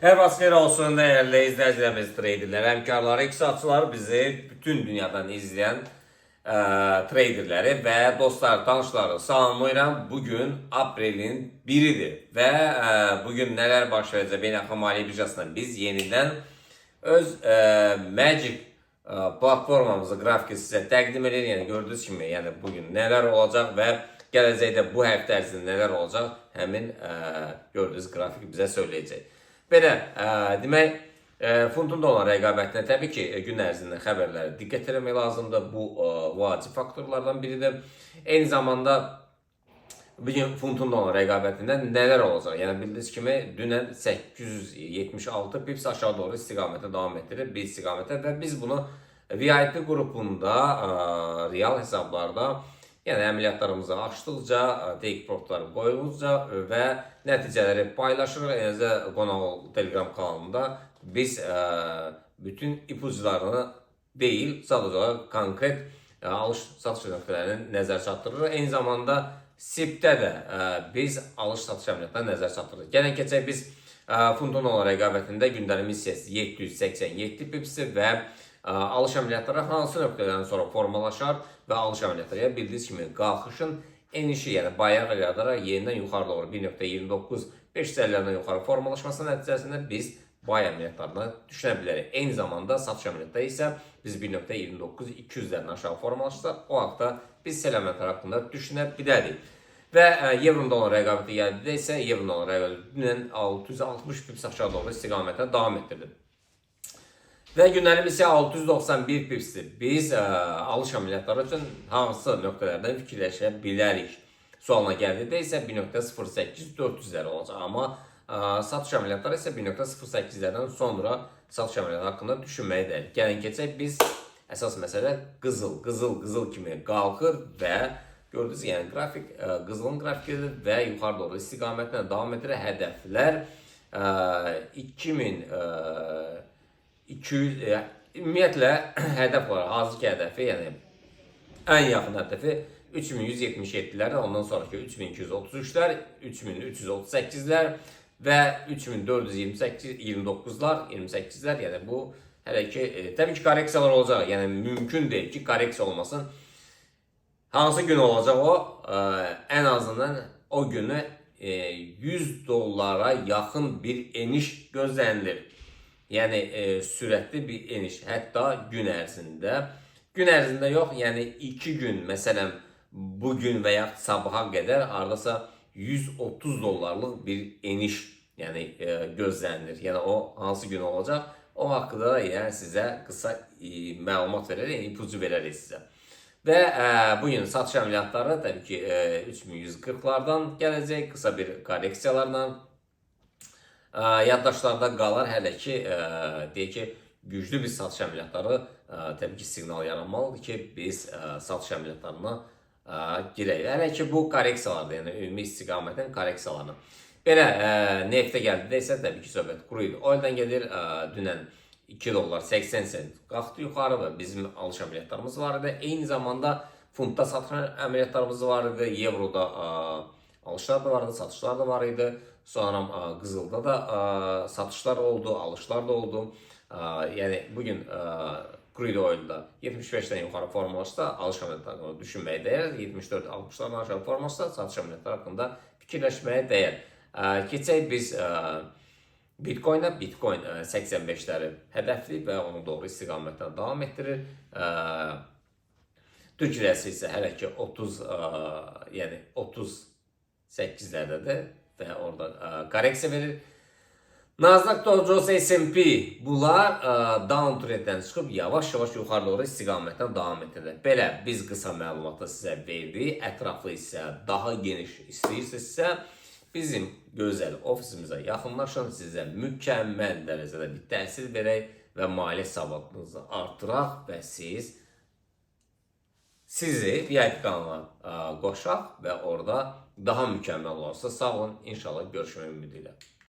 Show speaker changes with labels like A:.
A: Hər vaxt xeyir olsun dəyərli izləyicilərimiz, traderlər, həmkarlar, iqtisadçılar, bizi bütün dünyadan izləyən traderləri və dostlar, tanışları salamlayıram. Bugün aprelin 1-idir və bugün nələr baş verəcək beynəlxalq maliyyə birjasında biz yenidən öz Magic platformamızı, qrafiki sizə təqdim edirik. Yəni gördüyünüz kimi, yəni bugün nələr olacaq və gələcəkdə bu həftə ərzində nələr olacaq, həmin gördüyünüz qrafik bizə söyləyəcək. Belə, demək, funtun dollar rəqabətinə təbii ki, gün ərzində xəbərlərə diqqət etmək lazımdır. Bu vacib faktorlardan biridir. Eyni zamanda bugün funtun dollar rəqabətində nələr olacaq? Yəni bildiyiniz kimi dünən 876 pips aşağı doğru istiqamətə davam etdirir, bir istiqamətə və biz bunu VIP qrupunda real hesablarda, yəni əməliyyatlarımızı açdıqca, take profitları qoyulduqca və nəticələri paylaşırıq. Eləcə qonaq ol Telegram kanalında biz bütün ipuclarını deyil, sadəcə olaraq konkret alış satış nöqtələrini nəzər çatdırırıq. Eyni zamanda SIP-də də biz alış satış əməliyyatlarına nəzər çatdırırıq. Gəlin keçək biz funtun dollar rəqabətində gündəlik hissəsi 787 pipsdir və alış əməliyyatları hansı nöqtələrdən sonra formalaşar və alış əməliyyatları, yəni bildiyiniz kimi qalxışın enişi, yəni bayaq yaradaraq yenidən yuxarı doğru 1.29 550-lərdən yuxarı formalaşması nəticəsində biz buy əməliyyatlarına düşünə bilərik. Eyni zamanda satış əməliyyatları isə biz 1.29 200-lərdən aşağı formalaşsa, o haqda biz sell əməliyyatları haqqında düşünə bilərik. Və evro dollar rəqabəti gəldikdə isə evro dollar rəqabəti dünən 660 pips aşağı doğru istiqamətə davam etdirdi. Və gündəlik isə 691 pipsdir. Biz alış əməliyyatları üçün hansı nöqtələrdən fikirləşə bilərik? Sualına gəldikdə isə 1.08 400-lər olacaq. Amma satış əməliyyatları isə 1.08-lərdən sonra satış əməliyyatı haqqında düşünməyə dəyər. Gəlin keçək biz əsas məsələ qızıl, qızıl, qızıl kimi qalxır və gördünüz, yəni qrafik qızılın qrafikidir və yuxarı doğru istiqamətlə davam edir. Hədəflər 2000 200, ümumiyyətlə hədəf olaraq hazırki hədəfi, yəni ən yaxın hədəfi 3177-lər, ondan sonraki 3233-lər, 3338-lər və 3428 29-lar, 28-lər, yəni bu hələ ki təbii ki korreksiyalar olacaq. Yəni mümkün deyil ki, korreksiya olmasın. Hansı gün olacaq o? Ən azından o günü 100 dollara yaxın bir eniş gözlənilir. Yəni sürətli bir eniş, hətta gün ərzində. Gün ərzində yox, yəni 2 gün, məsələn, bu gün və yaxud sabaha qədər hardasa 130 dollarlıq bir eniş, yəni gözlənilir. Yəni o hansı gün olacaq? O haqqında da yəni sizə qısa məlumat verərək, yəni ipucu verərik sizə. Və bu gün satış əməliyyatları təbii ki 3140-lardan gələcək qısa bir korreksiyalarla. Yaddaşlarda qalar hələ ki, deyək ki, güclü bir satış əməliyyatları təbii ki siqnal yaranmalıdır ki, biz satış əməliyyatlarına girək. Hələ ki bu korreksiyalardır, yəni ümumi istiqamətin korreksiyalarına. Belə neftə gəldikdə isə təbii ki söhbət crude oil'dan gedir. Dünən 2 dollar 80 sent qalxdı yuxarı və bizim alış əməliyyatlarımız var idi. Eyni zamanda funtda satış əməliyyatlarımız var idi, evroda alışlar da var idi, satışlar da var idi. Sonra qızılda da satışlar oldu, alışlar da oldu. Yəni bugün crude oil'da 75-dən yuxarı formalaşsa alış əməliyyatları haqqında düşünməyə dəyər. 74-60-lardan aşağı formalaşsa satış əməliyyatları haqqında fikirləşməyə dəyər. Keçək biz Bitcoin'ə. Bitcoin 85-ləri hədəfli və onu doğru istiqamətlə davam etdirir. Türk lirəsi isə hələ ki 30, yəni 38-lərdədir və orada korreksiya verir. Nasdaq, Dow Jones, S&P bunlar downtrenddən çıxıb yavaş-yavaş yuxarı doğru istiqamətlə davam edirlər. Belə biz qısa məlumatı sizə verdik. Ətraflı isə daha geniş istəyirsinizsə bizim gözəl ofisimizə yaxınlaşın, sizə mükəmməl dərəcədə bir təhsil verək və maliyyə savadınızı artıraq və sizi VIP kanalına qoşaq və orada daha mükəmməl olarsa. Sağ olun. İnşallah görüşmək ümidi ilə.